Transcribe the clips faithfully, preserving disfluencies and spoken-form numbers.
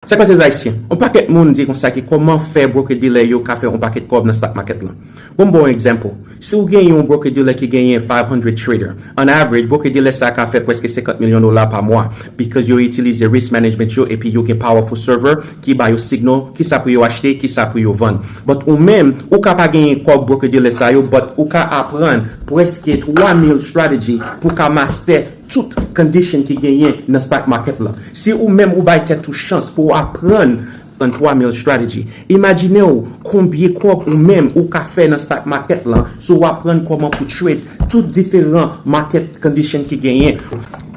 Sa k pase, Ayisyen? Yon pakèt moun di konsa ke kòman fè broker dealer yo ka fè yon pakèt kòb nan stock market lan. Bon, m ba w yon egzanp. Si w genyen yon broker dealer ki genyen five hundred trader, on average, broker dealer sa ka fè prèske senkant milyon dola pa mwa, because yo itilize risk management yo epi yo gen powerful server ki ba yo signal kisa pou yo achte, kisa pou yo vann. But ou menm, ou ka pa genyen kòb broker dealer sa yo, but ou ka aprann prèske twa mil strategy pou ka master tout condition ki genyen nan stock market lan. Si ou menm ou bay tèt ou chans pou w aprann an twa mil strategy, imajine w konbyen kòb ou menm ou ka fè nan stock market lan si w aprann kòman pou trade tout diferan market condition ki genyen.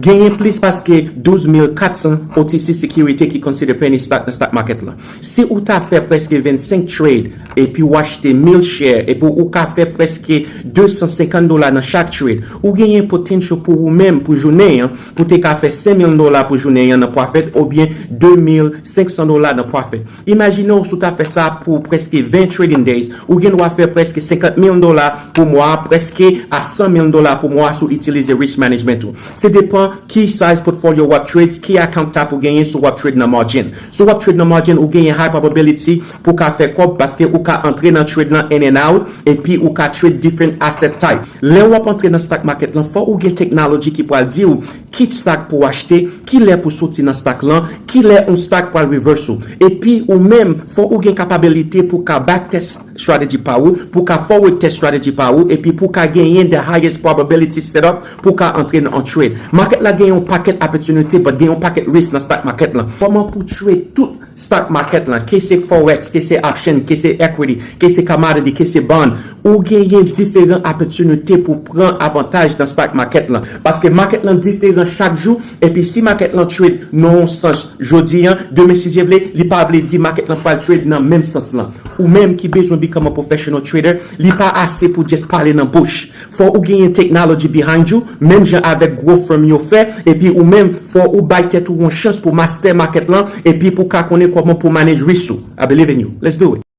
Genyen plis paske douz mil katsan O T C security ki consider penny stock nan stock market lan. Si ou ta fè prèske vennsenk trade epi w achte mil share epi ou ka fè prèske de san senkant dola nan chak trade, ou genyen potential pou ou menm pou jounen an pou te ka fè senk mil dola pou jounen an nan profit oubyen de mil senk san dola nan profit. Imajine w si w ta fè sa pou prèske ven trading days, ou gen dwa fè prèske senkant mil dola pou mwa, prèske a san mil dola pou mwa si w itilize risk management ou. Se depan ki size portfolio w ap trade, ki account type ou genyen, si w ap trade nan margin. Si w ap trade nan margin, ou genyen high probability pou ka fè kòb paske ou ka antre nan trade lan in and out epi ou ka trade different asset type. Lè w ap antre nan stock market lan, fò ou gen technology ki pral di w ki stock pou w achte, ki lè pou soti nan stock lan, ki lè yon stock pral reverse ou. Epi ou menm, fò ou gen kapabilite pou ka backtest strategy pa ou, pou ka forward test strategy pa ou, epi pou ka genyen the highest probability setup pou ka antre nan yon trade. Market la gen yon pakèt opportunity, but gen yon pakèt risk nan stock market lan. Kòman pou trade tout stock market lan, ke se forex, ke se option, ke se equity, ke se commodity, ke se bond, ou genyen diferan opportunity pou pran avantaj nan stock market lan. Paske market lan diferan chak jou, epi si market lan trade nan yon sans jodi an, demen si Dye vle, li pa vle di market lan pral trade nan menm sans lan. Ou menm ki bezwen become a professional trader, li pa ase pou just pale nan bouch. Fò ou genyen technology behind you, menm jan avèk gwo firm yo fè, epi ou menm, fò ou bay tèt ou yon chans pou master market lan, epi pou ka konnen kòman pou manage risk ou. I believe in you. Let's do it.